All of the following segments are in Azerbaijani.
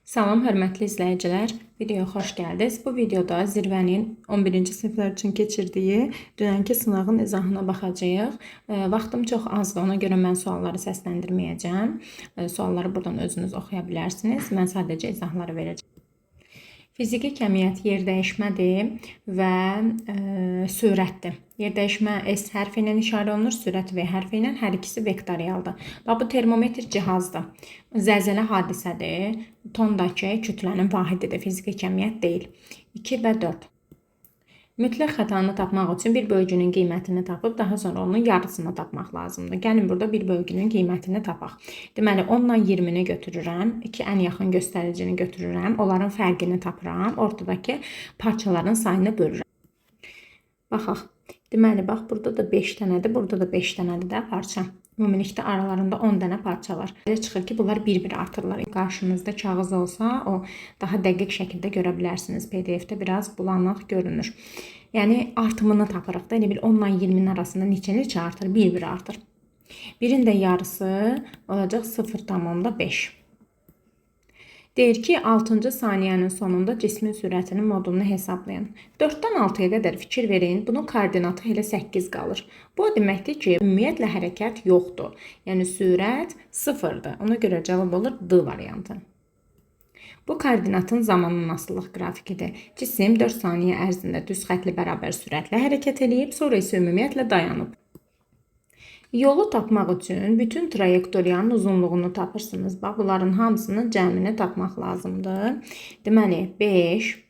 Salam hörmətli izləyicilər, videoya xoş gəldiniz. Bu videoda Zirvənin 11-ci siniflər üçün keçirdiyi dünənki sınağın izahına baxacağıq. Vaxtım çox azdır, ona görə mən sualları səsləndirməyəcəm. Sualları buradan özünüz oxuya bilərsiniz. Mən sadəcə izahları verəcəm. Fiziki kəmiyyət yerdəyişmədir və sürətdir. Yerdəyişmə S hərfi ilə işarə olunur, sürət V hərfi ilə, hər ikisi vektorialdır. Bax, bu termometr cihazdır. Zəlzələ hadisədir. Tondakı kütlənin vahididir, fiziki kəmiyyət deyil. 2 və 4. Mütləq xətanı tapmaq üçün bir bölgünün qiymətini tapıb, daha sonra onun yarısını tapmaq lazımdır. Gəlin burada bir bölgünün qiymətini tapaq. Deməli, 10 ilə 20-ni götürürəm. İki ən yaxın göstəricini götürürəm. Onların fərqini tapıram. Ortadakı parçaların sayını bölürəm. Baxaq. Deməli, bax, burada da 5 dənədir, burada da 5 dənədir də parça. Ümumilikdə aralarında 10 dənə parça var. Belə çıxır ki, bunlar bir-bir artırlar. Qarşınızda kağız olsa, o daha dəqiq şəkildə görə bilərsiniz. PDF-də biraz bulanıq görünür. Yəni, artımını tapırıq da. Elə bil 10 ilə 20-nin arasında neçə-neçə artır? Bir-bir artır. Birin də yarısı olacaq 0,5. Deyir ki, 6-cı saniyənin sonunda cismin sürətinin modulunu hesablayın. 4-dən 6-ya qədər fikir verin, bunun koordinatı elə 8 qalır. Bu o deməkdir ki, ümumiyyətlə hərəkət yoxdur. Yəni, sürət 0-dır. Ona görə cavab olur D variantı. Bu koordinatın zamanın asılılıq qrafikidir. Cisim 4 saniyə ərzində düz xətli bərabər sürətlə hərəkət eləyib, sonra isə ümumiyyətlə dayanıb. Yolu tapmaq üçün bütün trayektoriyanın uzunluğunu tapırsınız. Bax, bunların hamısının cəmini tapmaq lazımdır. Deməli, 5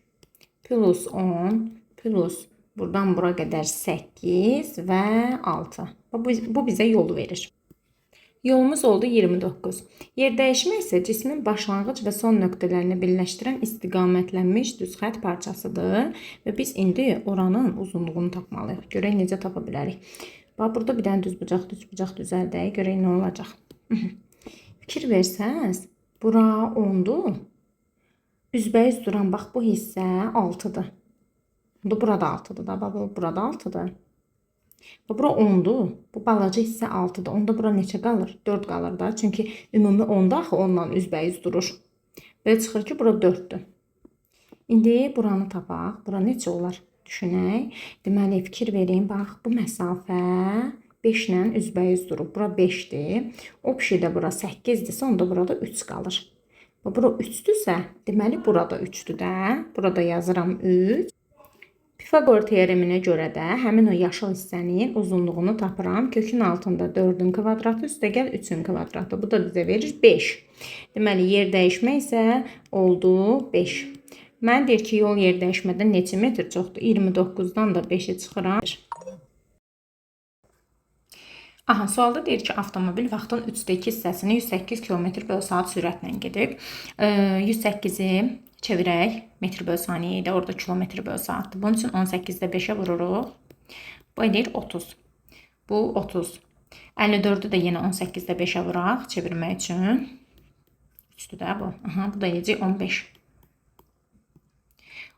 plus 10 plus buradan bura qədər 8 və 6. Bax, bu bizə yolu verir. Yolumuz oldu 29. Yerdəyişmə isə cismin başlanğıc və son nöqtələrini birləşdirən istiqamətlənmiş düz xətt parçasıdır. Və biz indi oranın uzunluğunu tapmalıyıq. Görək necə tapa bilərik. Bax, burada bir dənə düz bucaq, düz bucaq düzəldək. Görək nə olacaq. Fikir versəniz, bura 10-dur. Üzbəüz duran, bax, bu hissə 6-dır. Onda burada 6-dır da. Bax, burada 6-dır. Bax, bura 10-dur. Bu balaca hissə 6-dır. Onda bura neçə qalır? 4 qalır da. Çünki ümumi 10-da axı 10-la üzbəüz durur. Belə çıxır ki, bura 4-dür. İndi buranı tapaq. Bura neçə olar? Düşünək. Deməli, fikir verin. Bax, bu məsafə 5 ilə üzbəüz durub. Bura 5-dir. O pişi də bura 8-dirsə, onda burada 3 qalır. Bura 3-dürsə, deməli, burada 3-dür də. Burada yazıram 3. Pifaqor teoreminə görə də həmin o yaşıl hissənin uzunluğunu tapıram. Kökün altında 4-ün kvadratı üstəgəl 3-ün kvadratı. Bu da bizə verir 5. Deməli, yer dəyişmə isə oldu 5. Mən deyir ki, yol yer dəyişmədən neçə metr çoxdur? 29-dan da 5-i çıxıram. Aha, sualda deyir ki, avtomobil vaxtın 3-də 2 hissəsini 108 km bölü saat sürətlə gedib. 108-i çevirək metr bölü saniyə ilə, orada kilometr bölü saatdır. Bunun üçün 18-də 5-ə vururuq. Bu edir 30. Bu 30. 54-ü də yenə 18-də 5-ə vuraq çevirmək üçün. 3-dür də bu. Aha, bu da eləyəcək 15.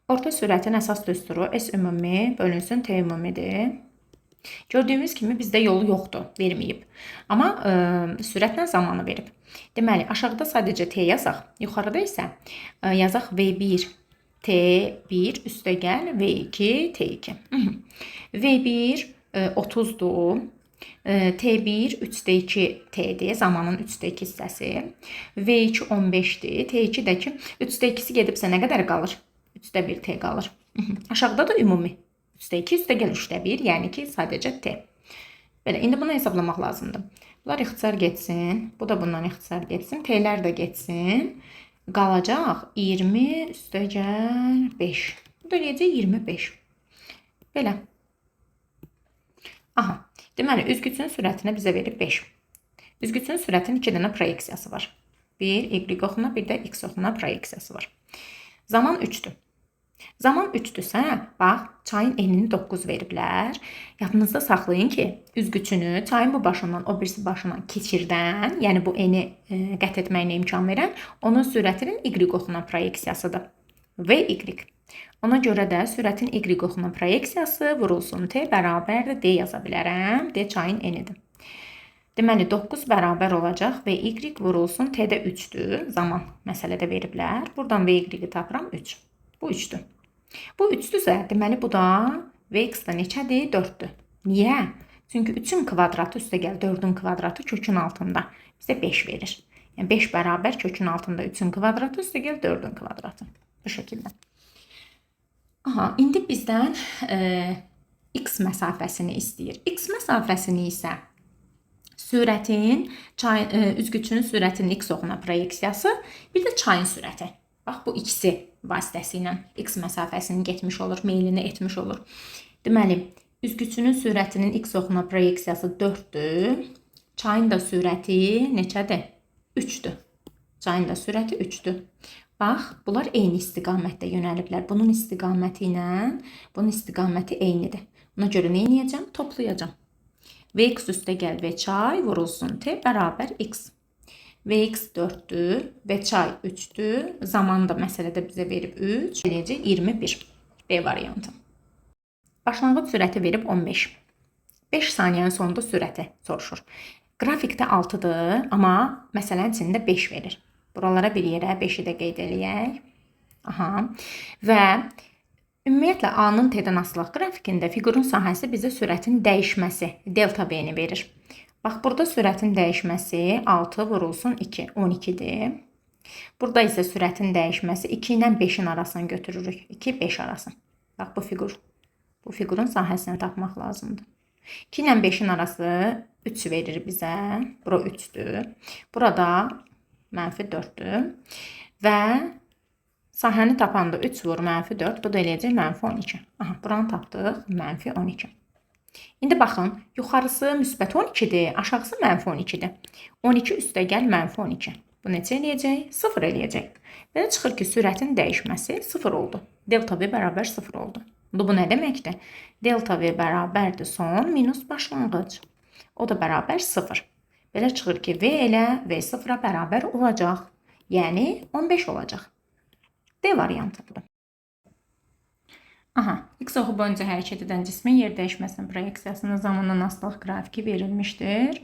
Orta sürətin əsas düsturu S ümumi bölünsün T ümumidir. Gördüyümüz kimi bizdə yolu yoxdur, verməyib. Amma sürətlə zamanı verib. Deməli, aşağıda sadəcə T yazaq, yuxarıda isə yazaq V1 T1 üstəgəl V2 T2. V1 30-dur. T1 3-də 2 T-dir, zamanın 3-də 2 hissəsi. V2 15-dir. T2 də ki, 3-də 2-si gedibsə nə qədər qalır? 3-də 1 T qalır. Aşağıda da ümumi. 3-də 2 üstəgəl 3-də 1, yəni ki, sadəcə T. Belə, indi bunu hesablamaq lazımdır. Bunlar ixtisar getsin. Bu da bundan ixtisar getsin. T-lər də getsin. Qalacaq 20 üstəgəl 5. Bu da eləyəcək 25. Belə. Aha. Deməli, üzgüçünün sürətinə bizə verib 5. Üzgüçünün sürətinin 2 dənə proyeksiyası var. Bir Y oxuna, bir də X oxuna proyeksiyası var. Zaman 3-dür. Zaman 3-dürsə, bax, çayın enini 9 veriblər. Yadınızda saxlayın ki, üzgüçünü çayın bu başından o birisi başına keçirdən, yəni bu eni qət etməyinə imkan verən, onun sürətinin Y oxuna proyeksiyasıdır. VY. Ona görə də sürətin Y oxuna proyeksiyası vurulsun T bərabərdir D yaza bilərəm. D çayın enidir. Deməli 9 bərabər olacaq VY vurulsun T-də 3-dür. Zaman məsələdə veriblər. Buradan VY-i tapıram 3. Bu 3-dür. Bu 3-dürsə, deməli bu da Vx-də neçədir? 4-dür. Niyə? Çünki 3-ün kvadratı üstə gəl 4-ün kvadratı kökün altında bizə 5 verir. Yəni 5 bərabər kökün altında 3-ün kvadratı üstə gəl 4-ün kvadratı. Bu şəkildə. Aha, indi bizdən x məsafəsini istəyir. X məsafəsini isə sürətin, üzgüçünün sürətinin x oxuna proyeksiyası, bir də çayın sürəti. Bax, bu ikisi vasitəsilə x məsafəsini getmiş olur, meylini etmiş olur. Deməli, üzgüçünün sürətinin x oxuna proyeksiyası 4-dür. Çayın da sürəti neçədir? 3-dür. Çayın da sürəti 3-dür. Bax, bunlar eyni istiqamətdə yönəliblər. Bunun istiqaməti ilə bunun istiqaməti eynidir. Ona görə nə edəcəm? Toplayacağam. Vx üstə gəl V çay vurulsun T bərabər X. Vx 4-dür, V çay 3-dür. Zaman da məsələdə bizə verib 3. Eləyəcək 21. B variantı. Başlanğıc sürəti verib 15. 5 saniyənin sonunda sürəti soruşur. Qrafikdə 6-dır, amma məsələnin içində 5 verir. Buralara bir yerə 5-i də qeyd eləyək. Aha. Və ümumiyyətlə A-nın T-dən asılılıq qrafikində fiqurun sahəsi bizə sürətin dəyişməsi, delta V-ni verir. Bax, burada sürətin dəyişməsi 6 vurulsun 2, 12-dir. Burada isə sürətin dəyişməsi 2 ilə 5-in arasını götürürük. 2, 5 arası. Bax, bu fiqur. Bu fiqurun sahəsini tapmaq lazımdır. 2 ilə 5-in arası 3 verir bizə. Bura 3-dür. Burada mənfi 4-dür. Və sahəni tapanda 3 vur mənfi 4, bu da eləyəcək mənfi 12. Aha, buranı tapdıq, mənfi 12. İndi baxın, yuxarısı müsbət 12-dir, aşağısı mənfi 12-dir. 12 üstə gəl mənfi 12. Bu neçə eləyəcək? 0 eləyəcək. Belə çıxır ki, sürətin dəyişməsi 0 oldu. Delta V bərabər 0 oldu. Bu nə deməkdir? Delta V bərabərdir son minus başlanğıc. O da bərabər 0. Belə çıxır ki, V elə V0-a bərabər olacaq. Yəni 15 olacaq. D variantıdır. Aha, x oxu boyunca hərəkət edən cismin yer dəyişməsinin proyeksiyasının zamandan asılılıq qrafiki verilmişdir.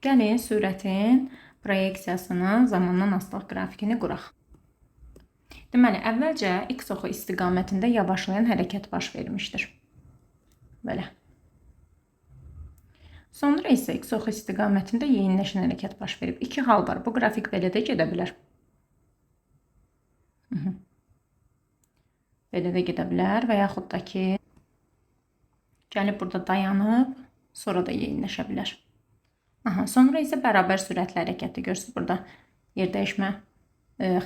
Gəlin sürətin proyeksiyasının zamandan asılılıq qrafikini quraq. Deməli, əvvəlcə x oxu istiqamətində yavaşlayan hərəkət baş vermişdir. Belə. Sonra isə x oxu istiqamətində yeyinləşən hərəkət baş verib. İki hal var. Bu qrafik belə də gedə bilər. Belə də gedə bilər və yaxud da ki, gəlib burada dayanıb, sonra da yeyinləşə bilər. Aha, sonra isə bərabər sürətli hərəkətdir. Görürsünüz, burada yer dəyişmə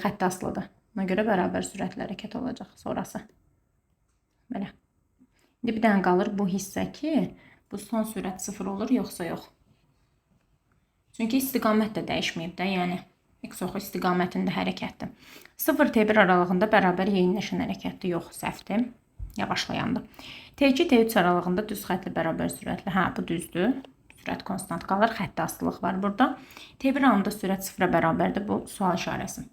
xətti asılıdır. Ona görə bərabər sürətli hərəkət olacaq sonrası. Belə. İndi bir dənə qalır bu hissə ki, bu son sürət 0 olur, yoxsa yox. Çünki istiqamət də dəyişməyib də, yəni x oxu istiqamətində hərəkətdir. 0 T1 aralığında bərabər yeyinləşən hərəkətdir. Yox, səhvdir. Yavaşlayandır. T2 T3 aralığında düz xətli bərabər sürətli. Hə, bu düzdür. Sürət konstant qalır. Xətti asılılıq var burada. T1 anında sürət 0-a bərabərdir. Bu sual işarəsi.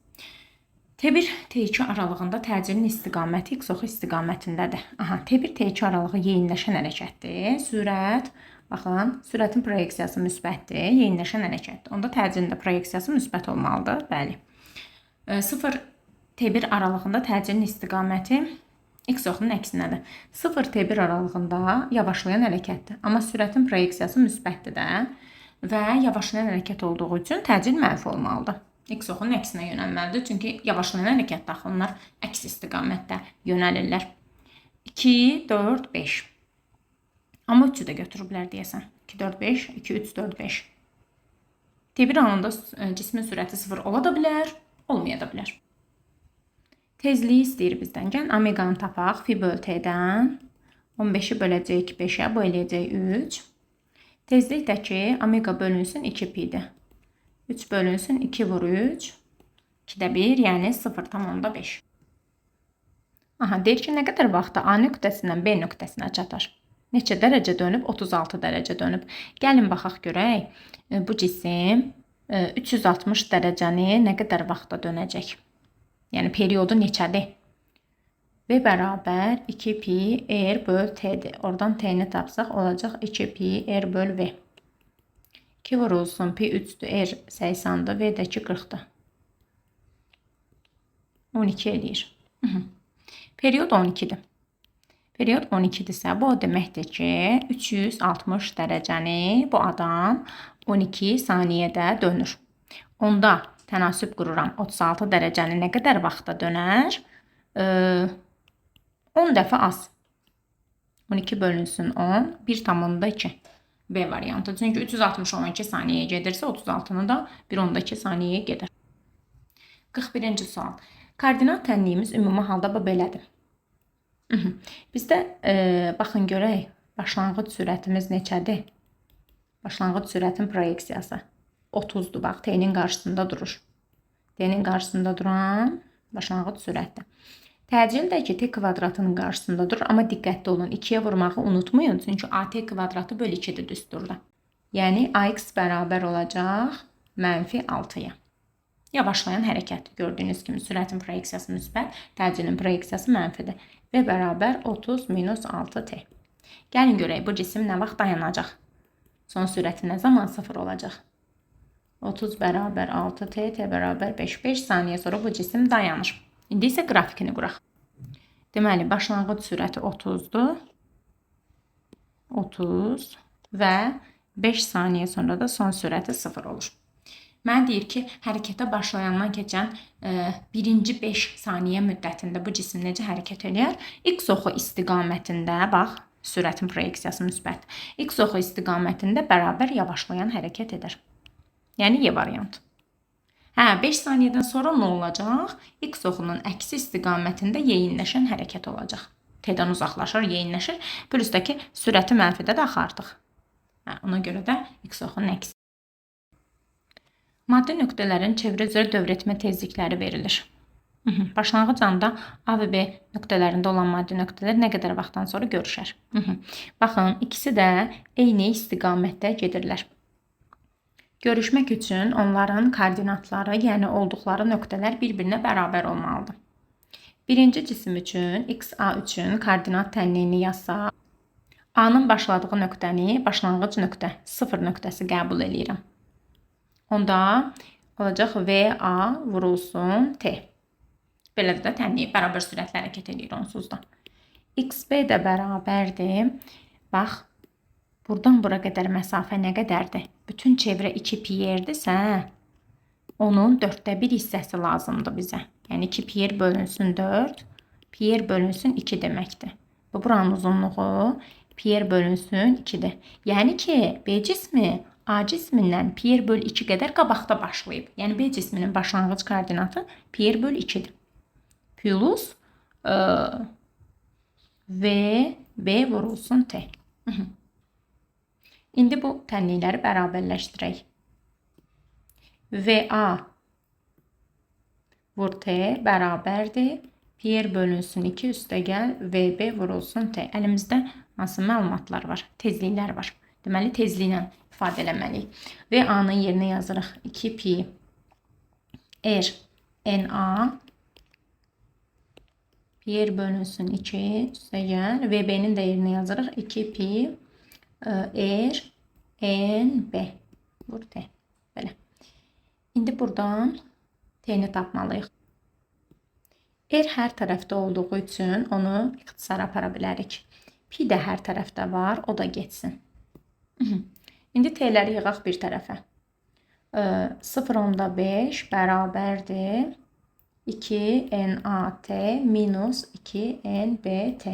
T1 T2 aralığında təcilin istiqaməti x oxu istiqamətindədir. Aha, T1 T2 aralığı yeyinləşən hərəkətdir. Sürət, baxın, sürətin proyeksiyası müsbətdir, yeyinləşən hərəkətdir. Onda təcilin də proyeksiyası müsbət olmalıdır. Bəli. 0 T1 aralığında təcilin istiqaməti x oxunun əksinədir. 0 T1 aralığında yavaşlayan hərəkətdir. Amma sürətin proyeksiyası müsbətdir də və yavaşlayan hərəkət olduğu üçün təcil mənfi olmalıdır. X oxunun əksinə yönəlməlidir. Çünki yavaşlayan hərəkətdə axı onlar əks istiqamətdə yönəlirlər. 2, 4, 5. Amma 3-ü də götürüblər deyəsən. 2, 4, 5, 2, 3, 4, 5. T1 anında cismin sürəti 0 ola da bilər, olmaya da bilər. Tezliyi istəyir bizdən. Gəlin omeqanı tapaq. Fi böl T-dən. 15-i böləcəyik 5-ə, bu eləyəcək 3. Tezlik də ki, omega bölünsün 2 pi-dir. 3 bölünsün 2 vur 3. 2-də 1, yəni 0,5. Aha, deyir ki, nə qədər vaxtda A nöqtəsindən B nöqtəsinə çatar? Neçə dərəcə dönüb? 36 dərəcə dönüb. Gəlin baxaq görək. Bu cisim 360 dərəcəni nə qədər vaxtda dönəcək? Yəni periodu neçədir? V bərabər 2 pi r böl t-dir. Oradan t-ni tapsaq olacaq 2 pi r böl v. 2 vurulsun pi 3-dür, R 80-dır, V də ki 40-dır. 12 eləyir. Period 12-dir. Period 12-dirsə, bu o deməkdir ki, 360 dərəcəni bu adam 12 saniyədə dönür. Onda tənasüb qururam. 36 dərəcəni nə qədər vaxtda dönər? 10 dəfə az. 12 bölünsün 10, 1,2. B variantı. Çünki 360 12 saniyəyə gedirsə, 36-nı da 1,2 saniyəyə gedər. 41-ci sual. Koordinat tənliyimiz ümumi halda bu belədir. Bizdə baxın görək, başlanğıc sürətimiz neçədir? Başlanğıc sürətin proyeksiyası 30-dur. Bax, T-nin qarşısında durur. T-nin qarşısında duran başlanğıc sürətdir. Təcil də ki, T kvadratının qarşısında durur. Amma diqqətli olun, 2-yə vurmağı unutmayın. Çünki AT kvadratı böl 2-dir düsturda. Yəni, AX bərabər olacaq mənfi 6-ya. Yavaşlayan hərəkət. Gördüyünüz kimi sürətin proyeksiyası müsbət, təcilin proyeksiyası mənfidir. V bərabər 30 minus 6T. Gəlin görək, bu cisim nə vaxt dayanacaq? Son sürəti nə zaman 0 olacaq? 30 bərabər 6T, T bərabər 5. 5 saniyə sonra bu cisim dayanır. İndi isə qrafikini quraq. Deməli, başlanğıc sürəti 30-dur. 30 və 5 saniyə sonra da son sürəti 0 olur. Mənə deyir ki, hərəkətə başlayandan keçən birinci 5 saniyə müddətində bu cisim necə hərəkət eləyər? X oxu istiqamətində, bax, sürətin proyeksiyası müsbət. X oxu istiqamətində bərabər yavaşlayan hərəkət edər. Yəni, Y variantı. Hə, 5 saniyədən sonra nə olacaq? X oxunun əksi istiqamətində yeyinləşən hərəkət olacaq. T-dən uzaqlaşır, yeyinləşir. Plusdakı sürəti mənfidə də axı artıq. Hə, ona görə də X oxunun əksi. Maddi nöqtələrin çevrə üzrə dövr etmə tezlikləri verilir. Başlanğıc anda A və B nöqtələrində olan maddi nöqtələr nə qədər vaxtdan sonra görüşər? Baxın, ikisi də eyni istiqamətdə gedirlər. Görüşmək üçün onların koordinatları, yəni olduqları nöqtələr bir-birinə bərabər olmalıdır. Birinci cisim üçün, XA üçün koordinat tənliyini yazsaq, A-nın başladığı nöqtəni başlanğıc nöqtə, 0 nöqtəsi qəbul eləyirəm. Onda olacaq VA vurulsun T. Belə də tənliyi bərabər sürətlə hərəkət edir onsuz da. XB də bərabərdir. Bax, buradan bura qədər məsafə nə qədərdir? Bütün çevrə 2 pi yerdirsə, onun 4-də 1 hissəsi lazımdır bizə. Yəni 2 pi yer bölünsün 4, pi yer bölünsün 2 deməkdir. Bu buranın uzunluğu pi yer bölünsün 2-dir. Yəni ki, B cismi A cismindən pi yer böl 2 qədər qabaqda başlayıb. Yəni B cisminin başlanğıc koordinatı pi yer böl 2-dir. Plus V, B vurulsun T. İndi bu tənlikləri bərabərləşdirək. VA vur T bərabərdir. Pi yer bölünsün 2 üstəgəl VB vurulsun T. Əlimizdə hansı məlumatlar var? Tezliklər var. Deməli, tezliklə ifadə eləməliyik. VA-nın yerinə yazırıq 2 pi R NA pi R bölünsün 2 üstəgəl VB-nin də yerinə yazırıq 2 pi R NB vur T. Belə. İndi buradan T-ni tapmalıyıq. R hər tərəfdə olduğu üçün onu ixtisara apara bilərik. Pi də hər tərəfdə var, o da getsin. İndi T-ləri yığaq bir tərəfə. 0,5 bərabərdir 2 NAT minus 2 NBT.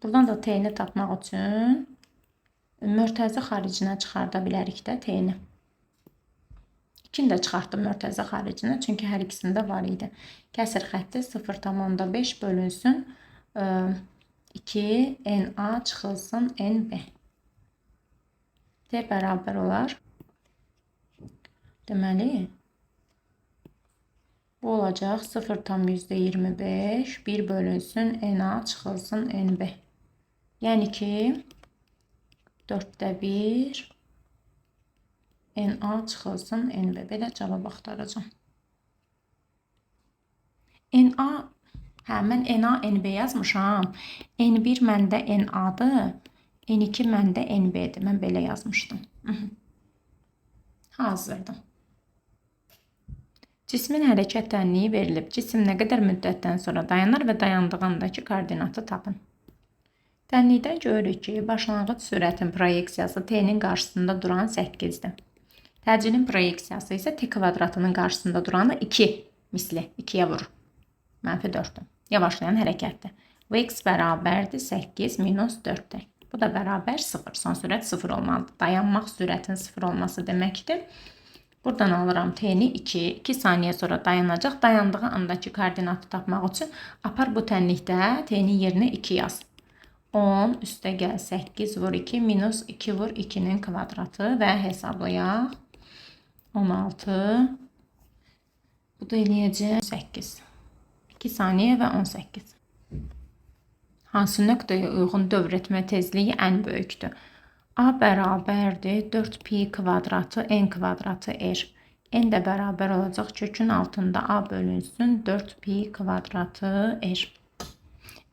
Buradan da T-ni tapmaq üçün mörtəzə xaricinə çıxarda bilərik də T-ni. 2-ni də çıxartdım mörtəzə xaricinə, çünki hər ikisində var idi. Kəsir xətti 0,5 bölünsün 2 NA çıxılsın NB. T bərabər olar. Deməli, bu olacaq 0,25 1 bölünsün NA çıxılsın NB. Yəni ki, 4-də 1 NA çıxılsın NB. Belə cavab axtaracağam. NA, hə, mən NA, NB yazmışam. N1 məndə NA-dır. N2 məndə NB-dir. Mən belə yazmışdım. Hazırdır. Cismin hərəkət tənliyi verilib. Cisim nə qədər müddətdən sonra dayanır və dayandığı andakı koordinatı tapın. Tənlikdən görürük ki, başlanğıc sürətin proyeksiyası t-nin qarşısında duran 8-dir. Təcilin proyeksiyası isə t kvadratının qarşısında duranı 2 misli 2-yə vurur. Mənfi 4-dür. Yavaşlayan hərəkətdir. Vx bərabərdir 8 minus 4-dür. Bu da bərabər 0. Son sürət 0 olmalıdır. Dayanmaq sürətin 0 olması deməkdir. Buradan alıram t-ni 2. 2 saniyə sonra dayanacaq. Dayandığı andakı koordinatı tapmaq üçün apar bu tənlikdə t-nin yerinə 2 yaz. 10 üstə gəl 8 vur 2 minus 2 vur 2-nin kvadratı və hesablayaq. 16. Bu da eləyəcək 8. 2 saniyə və 18. Hansı nöqtəyə uyğun dövr etmə tezliyi ən böyükdür? A bərabərdir 4 pi kvadratı n kvadratı r. N də bərabər olacaq kökün altında A bölünsün 4 pi kvadratı r.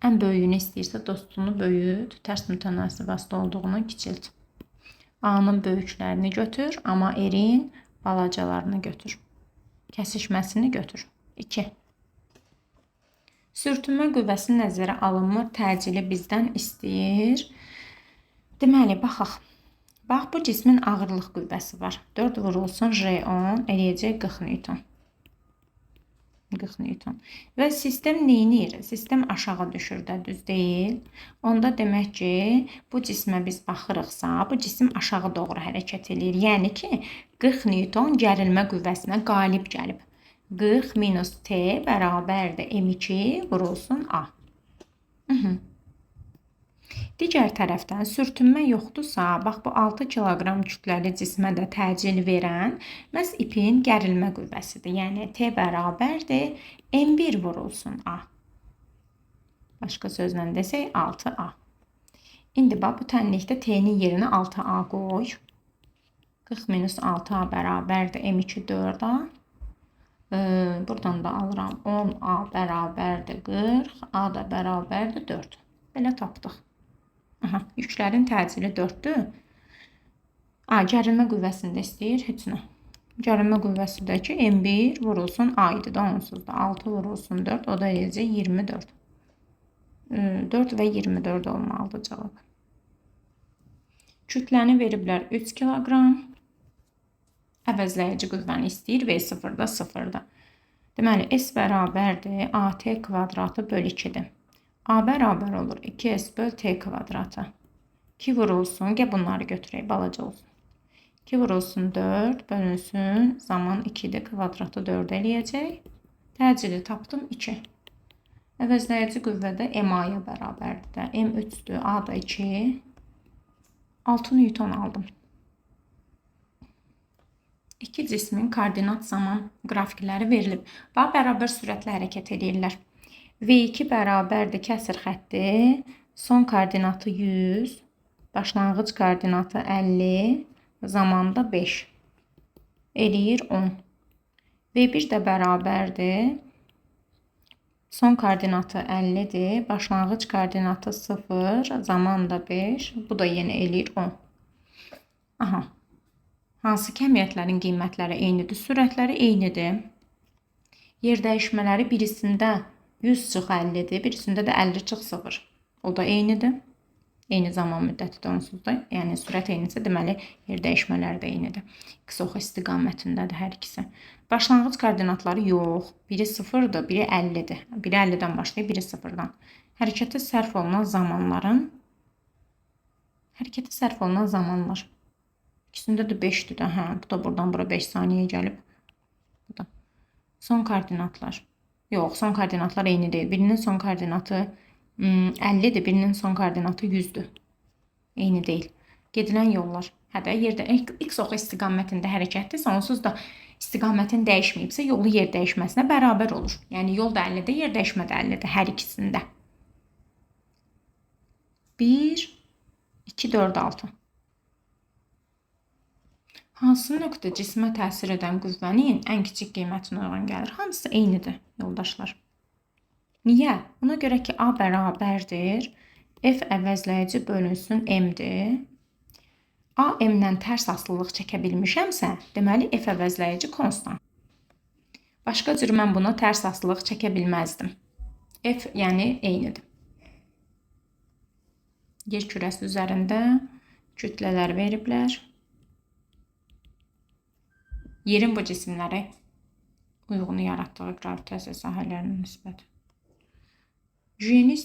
Ən böyüyünü istəyirsə dostunu böyüt, tərs mütənasib vasitə olduğunu kiçilt. A-nın böyüklərini götür, amma r-in balacalarını götür. Kəsişməsini götür. 2. Sürtünmə qüvvəsi nəzərə alınmır, təcili bizdən istəyir. Deməli, baxaq. Bax, bu cismin ağırlıq qüvvəsi var. 4 vurulsun J10 eləyəcək 40 Newton. 40 Newton. Və sistem neynir? Sistem aşağı düşür də, düz deyil. Onda demək ki, bu cismə biz baxırıqsa, bu cisim aşağı doğru hərəkət eləyir. Yəni ki, 40 Newton gərilmə qüvvəsinə qalib gəlib. 40 minus T bərabərdir M2 vurulsun A. Digər tərəfdən sürtünmə yoxdursa, bax bu 6 kiloqram kütləli cismə də təcil verən məhz ipin gərilmə qüvvəsidir. Yəni T bərabərdir M1 vurulsun A. Başqa sözlə desək 6A. İndi bax bu tənlikdə T-nin yerinə 6A qoy. 40 minus 6A bərabərdir M2 4A. Buradan da alıram 10A bərabərdir 40, A da bərabərdir 4. Belə tapdıq. Aha, yüklərin təcili 4-dür. A, gərilmə qüvvəsini də istəyir, heç nə. Gərilmə qüvvəsi də ki, M1 vurulsun A idi də onsuz da. 6 vurulsun 4, o da eləyəcək 24. 4 və 24 olmalıdır cavab. Kütləni veriblər 3 kiloqram. Əvəzləyici qüvvəni istəyir. V0-da 0-da. Deməli, S bərabərdir AT kvadratı böl 2-dir. A bərabər olur 2S böl T kvadratı. 2 vurulsun. Gəl bunları götürək, balaca olsun. 2 vurulsun 4 bölünsün. Zaman 2-dir. Kvadratı 4 eləyəcək. Təcili tapdım 2. Əvəzləyici qüvvə də MA-ya bərabərdir də. M 3-dür, A da 2. 6 Newton aldım. İki cismin koordinat zaman qrafikləri verilib. Bax, bərabər sürətlə hərəkət edirlər. V2 bərabərdir kəsir xətti. Son koordinatı 100, başlanğıc koordinatı 50, zamanda 5. Eləyir 10. V1 də bərabərdir. Son koordinatı 50-dir, başlanğıc koordinatı 0, zaman da 5. Bu da yenə eləyir 10. Aha. Hansı kəmiyyətlərin qiymətləri eynidir? Sürətləri eynidir. Yer dəyişmələri birisində 100 çıx 50-dir, birisində də 50 çıx 0. O da eynidir. Eyni zaman müddəti də onsuz da. Yəni sürət eynisə, deməli yer dəyişmələri də eynidir. X oxu istiqamətindədir hər ikisi. Başlanğıc koordinatları yox. Biri 0-dır, biri 50-dir. Biri 50-dən başlayır, biri 0-dan. Hərəkətə sərf olunan zamanların hərəkətə sərf olunan zamanlar. İkisində də 5-dir də. Hə, bu da buradan bura 5 saniyə gəlib. Bu da. Son koordinatlar. Yox, son koordinatlar eyni deyil. Birinin son koordinatı 50-dir, birinin son koordinatı 100-dür. Eyni deyil. Gedilən yollar. Hə də yerdə x oxu istiqamətində hərəkətdirsə, onsuz da istiqamətin dəyişməyibsə, yolu yer dəyişməsinə bərabər olur. Yəni yol da 50-dir, yer dəyişmə də 50-dir hər ikisində. 1, 2, 4, 6. Hansı nöqtə cismə təsir edən qüvvənin ən kiçik qiymətinə uyğun gəlir? Hamısı eynidir, yoldaşlar. Niyə? Ona görə ki, A bərabərdir. F əvəzləyici bölünsün M-dir. A M-dən tərs asılılıq çəkə bilmişəmsə, deməli F əvəzləyici konstant. Başqa cür mən buna tərs asılılıq çəkə bilməzdim. F yəni eynidir. Yer kürəsi üzərində kütlələr veriblər. Yerin bu cisimlərə uyğunu yaratdığı qravitasiya sahələrinin nisbəti. J-ni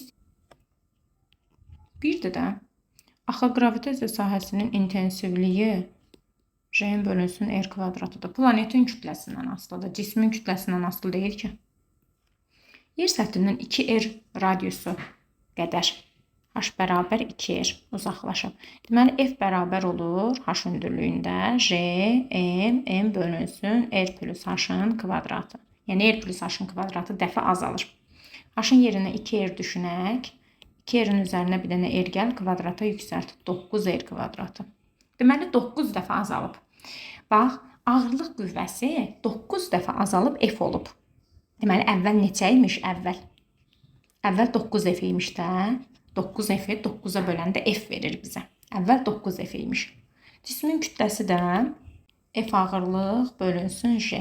birdir də. Axı qravitasiya sahəsinin intensivliyi J-nin bölünsün R kvadratıdır. Planetin kütləsindən asılıdır. Cismin kütləsindən asılı deyil ki. Yer səthindən 2R radiusu qədər H bərabər 2R uzaqlaşıb. Deməli, F bərabər olur H hündürlüyündə J, M, M bölünsün R plus H-ın kvadratı. Yəni, R plus H-ın kvadratı dəfə azalır. H-ın yerinə 2R düşünək. 2R-in üzərinə bir dənə R gəl, kvadrata yüksəlt. 9R kvadratı. Deməli, 9 dəfə azalıb. Bax, ağırlıq qüvvəsi 9 dəfə azalıb F olub. Deməli, əvvəl neçə imiş? Əvvəl. Əvvəl 9 F imiş də. 9 F-i 9-a böləndə F verir bizə. Əvvəl 9 F imiş. Cismin kütləsi də F ağırlıq bölünsün J.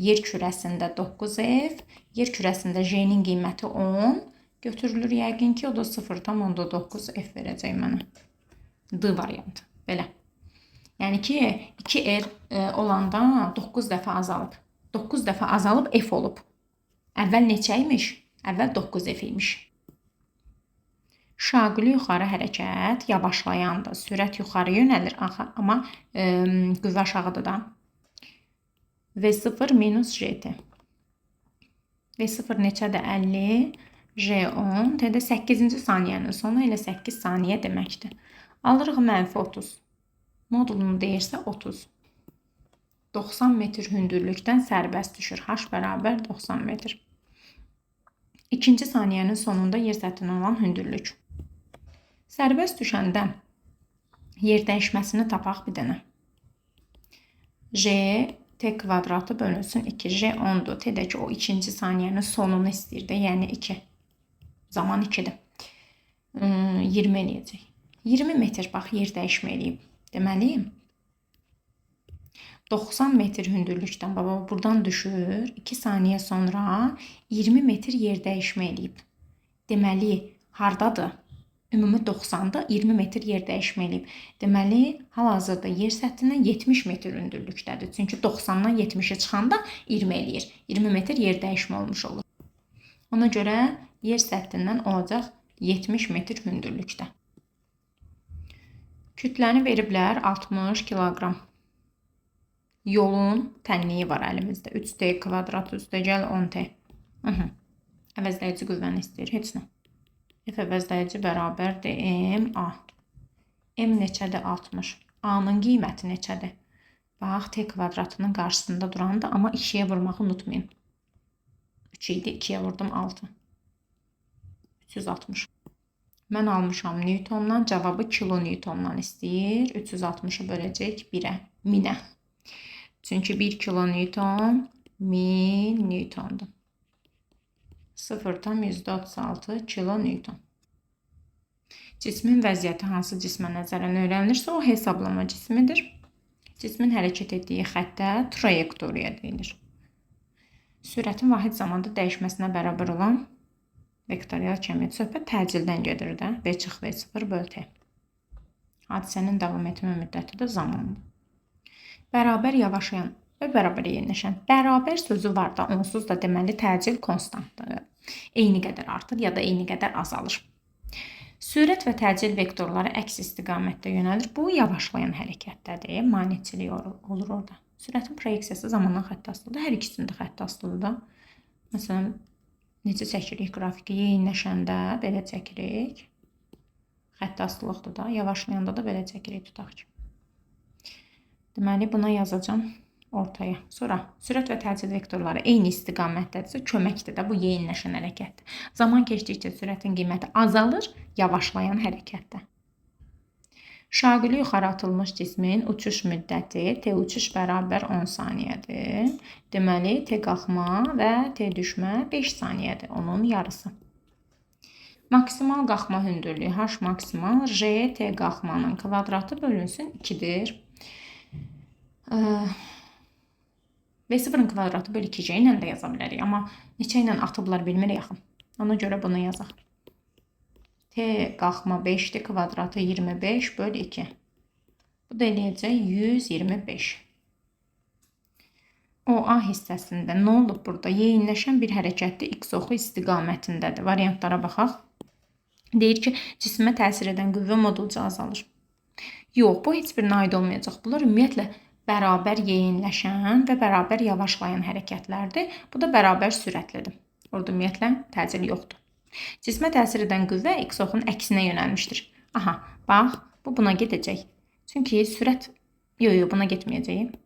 Yer kürəsində 9 F, yer kürəsində J-nin qiyməti 10 götürülür yəqin ki, o da 0,9 F verəcək mənə. D variantı. Belə. Yəni ki, 2R olanda 9 dəfə azalıb. 9 dəfə azalıb F olub. Əvvəl neçə imiş? Əvvəl 9 F imiş. Şaquli yuxarı hərəkət yavaşlayandır. Sürət yuxarı yönəlir, amma qüvvə aşağıdır da. V0 minus JT. V0 neçədir? 50. J 10. T də 8-ci saniyənin sonu elə 8 saniyə deməkdir. Alırıq mənfi 30. Modulunu deyirsə 30. 90 metr hündürlükdən sərbəst düşür. H bərabər 90 metr. İkinci saniyənin sonunda yer səthindən olan hündürlük. Sərbəst düşəndə yer dəyişməsini tapaq bir dənə. J T kvadratı bölünsün 2. J 10-dur. T-dəki o ikinci saniyənin sonunu istəyir də, yəni 2. Zaman 2-dir. 20 eləyəcək. 20 metr bax yer dəyişmə eləyib. Deməli 90 metr hündürlükdən baba buradan düşür. 2 saniyə sonra 20 metr yer dəyişmə eləyib. Deməli hardadır? Ümumi 90-da 20 metr yer dəyişmə eləyib. Deməli, hal-hazırda yer səthindən 70 metr hündürlükdədir. Çünki 90-dan 70-ə çıxanda 20 eləyir. 20 metr yer dəyişmə olmuş olur. Ona görə yer səthindən olacaq 70 metr hündürlükdə. Kütləni veriblər 60 kiloqram. Yolun tənliyi var əlimizdə. 3T kvadrat üstə gəl 10T. Əvəzləyici qüvvəni istəyir. Heç nə. F əvəzləyici bərabərdir M A. M neçədir? 60. A-nın qiyməti neçədir? Bax, T kvadratının qarşısında durandır, amma 2-yə vurmağı unutmayın. 3 idi, 2-yə vurdum 6. 360. Mən almışam Newtondan, cavabı kilonewtondan istəyir. 360-ı böləcək 1-ə, 1000-ə. Çünki 1 kilonewton 1000 Newtondur. 0,36 kilonewton. Cismin vəziyyəti hansı cismə nəzərən öyrənilirsə, o hesablama cismidir. Cismin hərəkət etdiyi xəttə trayektoriya deyilir. Sürətin vahid zamanda dəyişməsinə bərabər olan vektorial kəmiyyət. Söhbət təcildən gedir də. V çıx V0 böl T. Hadisənin davam etmə müddəti də zamandır. Bərabər yavaşlayan və bərabər yeniləşən. Bərabər sözü var da, onsuz da deməli təcil konstantdır. Eyni qədər artır ya da eyni qədər azalır. Sürət və təcil vektorları əks istiqamətdə yönəlir. Bu yavaşlayan hərəkətdədir. Maneçilik olur orada. Sürətin proyeksiyası zamandan xətti asılıdır. Hər ikisində xətti asılıdır da. Məsələn, necə çəkirik qrafiki? Yeyinləşəndə belə çəkirik. Xətti asılılıqdır da. Yavaşlayanda da belə çəkirik, tutaq ki. Deməli, buna yazacağam ortaya. Sonra sürət və təcil vektorları eyni istiqamətdədirsə, köməkdir də, bu yeyinləşən hərəkətdir. Zaman keçdikcə sürətin qiyməti azalır, yavaşlayan hərəkətdə. Şaquli yuxarı atılmış cismin uçuş müddəti T uçuş bərabər 10 saniyədir. Deməli, T qalxma və T düşmə 5 saniyədir, onun yarısı. Maksimal qalxma hündürlüyü H maksimal J T qalxmanın kvadratı bölünsün 2-dir. V0-ın kvadratı bölü 2J ilə də yaza bilərik. Amma neçə ilə atıblar bilmirik axı. Ona görə bunu yazaq. T qalxma 5-dir, kvadratı 25 bölü 2. Bu da eləyəcək 125. O A hissəsində nə olub burada? Yeyinləşən bir hərəkətli X oxu istiqamətindədir. Variantlara baxaq. Deyir ki, cismə təsir edən qüvvə modulca azalır. Yox, bu heç birinə aid olmayacaq. Bunlar ümumiyyətlə bərabər yeyinləşən və bərabər yavaşlayan hərəkətlərdir. Bu da bərabər sürətlidir. Orada ümumiyyətlə təcil yoxdur. Cismə təsir edən qüvvə X oxunun əksinə yönəlmişdir. Aha, bax, bu buna gedəcək. Çünki sürət... Yox, yox, buna getməyəcək.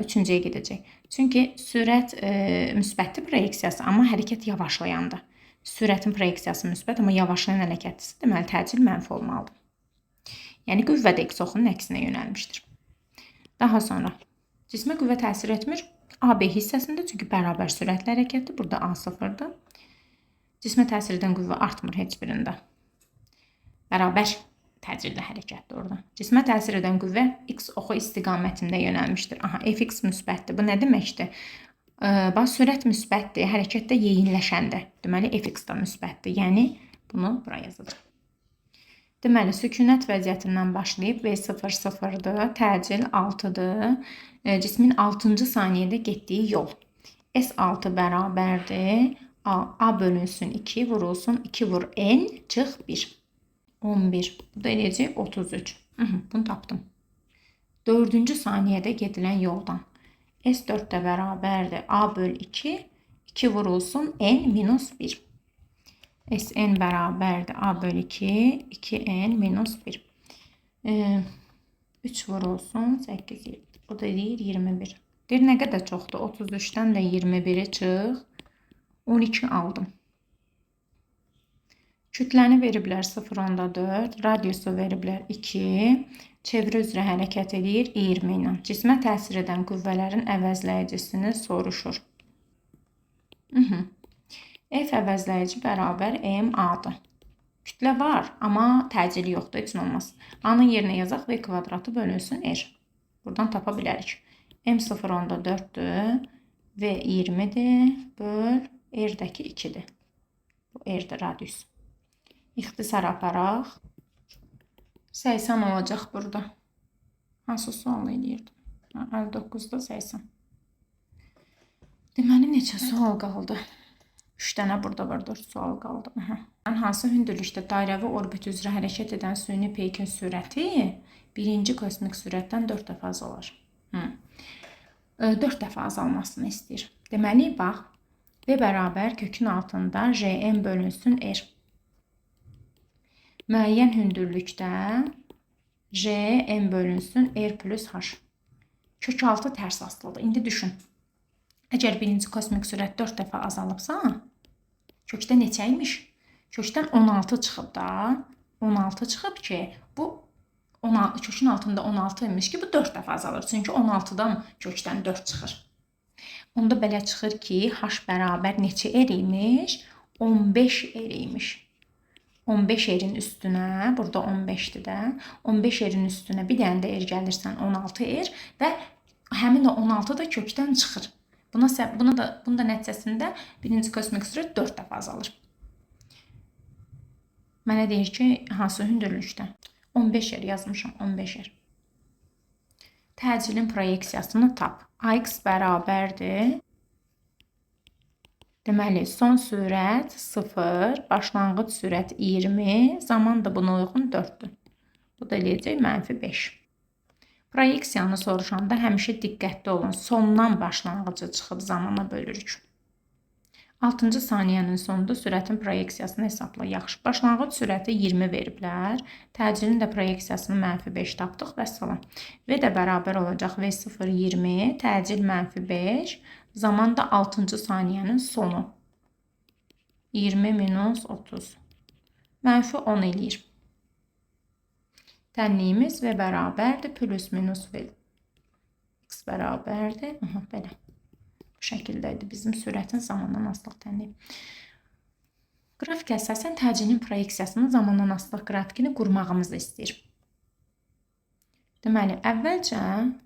Üçüncüyə gedəcək. Çünki sürət müsbətli proyeksiyası, amma hərəkət yavaşlayandır. Sürətin proyeksiyası müsbət, amma yavaşlayan hərəkətdirsə, deməli təcil mənfi olmalıdır. Yəni qüvvə də X oxunun əksinə yönəlmişdir. Daha sonra cismə qüvvə təsir etmir. AB hissəsində, çünki bərabər sürətli hərəkətdir. Burada A sıfırdır. Cismə təsir edən qüvvə artmır heç birində. Bərabər təcilli hərəkətdir orada. Cismə təsir edən qüvvə X oxu istiqamətində yönəlmişdir. Aha, Fx müsbətdir. Bu nə deməkdir? Bax, sürət müsbətdir, hərəkətdə yeyinləşəndə. Deməli, Fx da müsbətdir. Yəni, bunu bura yazacaq. Deməli, sükunət vəziyyətindən başlayıb V0 0-dır, təcil 6-dır. Cismin 6-cı saniyədə getdiyi yol. S6 bərabərdir. A bölünsün 2, vurulsun 2 vur N, çıx 1. 11. Bu da eləyəcək 33. Bunu tapdım. 4-cü saniyədə gedilən yoldan. S4 də bərabərdir. A böl 2, 2 vurulsun N minus 1. Sn bərabərdir. A böl 2, 2N minus 1. 3 vurulsun 8, bu da deyir 21. Deyir, nə qədər çoxdur? 33-dən də 21-i çıx. 12 aldım. Kütləni veriblər 0,4, radiusu veriblər 2, çevrə üzrə hərəkət edir 20 ilə. Cismə təsir edən qüvvələrin əvəzləyicisini soruşur. F əvəzləyici bərabər MA-dır. Kütlə var, amma təcili yoxdur, heç nə olmaz. A-nın yerinə yazaq, V kvadratı bölünsün R. Buradan tapa bilərik. M 0,4-dür, V 20-dir, böl R-dəki 2-dir. Bu R-dir radius. İxtisar aparaq. 80 olacaq burada. Hansı sual eləyirdim? 59-da 80. Deməli, neçə sual qaldı? 3 dənə burada var, 4 sual qaldı. Aha. Hansı hündürlükdə dairəvi orbit üzrə hərəkət edən süni peykin sürəti birinci kosmik sürətdən 4 dəfə az olar? 4 dəfə azalmasını istəyir. Deməli, bax, V bərabər kökün altında JM bölünsün R. Müəyyən hündürlükdə J, M bölünsün R plus H. Kök altı tərs asılıdır. İndi düşün. Əgər birinci kosmik sürət 4 dəfə azalıbsa, kökdə neçə imiş? Kökdən 16 çıxıb da. 16 çıxıb ki, bu 16, kökün altında 16 imiş ki, bu 4 dəfə azalır. Çünki 16-dan kökdən 4 çıxır. Onda belə çıxır ki, H bərabər neçə R imiş? 15 R imiş. 15 R-in üstünə, burada 15-dir də, 15 R-in üstünə bir dənə də R gəlirsən 16 R və həmin o 16 da kökdən çıxır. Bunun da nəticəsində birinci kosmik sürət 4 dəfə azalır. Mənə deyir ki, hansı hündürlükdə? 15 R yazmışam, 15 R. Təcilin proyeksiyasını tap. AX bərabərdir. Deməli, son sürət 0, başlanğıc sürət 20, zaman da buna uyğun 4-dür. Bu da eləyəcək mənfi 5. Proyeksiyanı soruşanda həmişə diqqətli olun. Sondan başlanğıcı çıxıb zamana bölürük. 6-cı saniyənin sonunda sürətin proyeksiyasını hesabla. Yaxşı, başlanğıc sürəti 20 veriblər. Təcilin də proyeksiyasını mənfi 5 tapdıq. Vəssalam. V də bərabər olacaq V0 20, təcil mənfi 5. Zaman da 6-cı saniyənin sonu. 20 minus 30. Mənfi 10 eləyir. Tənliyimiz V bərabərdir. Plus minus V. X bərabərdir. Aha, belə. Bu şəkildəydi bizim sürətin zamandan asılıq tənliyi. Qrafikə əsasən təcilin proyeksiyasının zamandan asılılıq qrafikini qurmağımızı istəyir. Deməli, əvvəlcə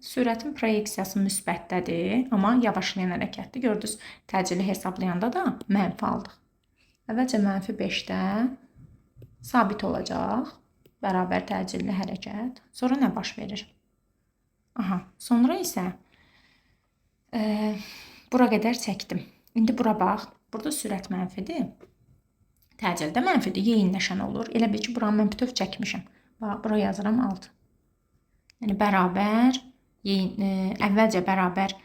sürətin proyeksiyası müsbətdədir, amma yavaşlayan hərəkətdir. Gördünüz, təcili hesablayanda da mənfi aldıq. Əvvəlcə mənfi 5-də sabit olacaq, bərabər təcilli hərəkət. Sonra nə baş verir? Aha, sonra isə bura qədər çəkdim. İndi bura bax, burada sürət mənfidir. Təcildə mənfidir, yeyinləşən olur. Elə bil ki, buranı mən bütöv çəkmişəm. Bax, bura yazıram 6. Yəni bərabər, əvvəlcə bərabər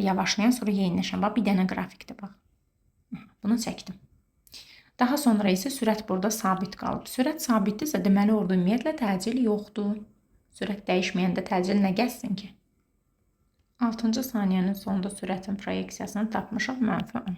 yavaşlayan, sonra yeyinləşən. Bax, bir dənə qrafikdir, bax. Bunu çəkdim. Daha sonra isə sürət burada sabit qalıb. Sürət sabitdirsə, deməli orada ümumiyyətlə təcil yoxdur. Sürət dəyişməyəndə təcil nə gəlsin ki? 6-cı saniyənin sonunda sürətin proyeksiyasını tapmışıq, mənfi 10.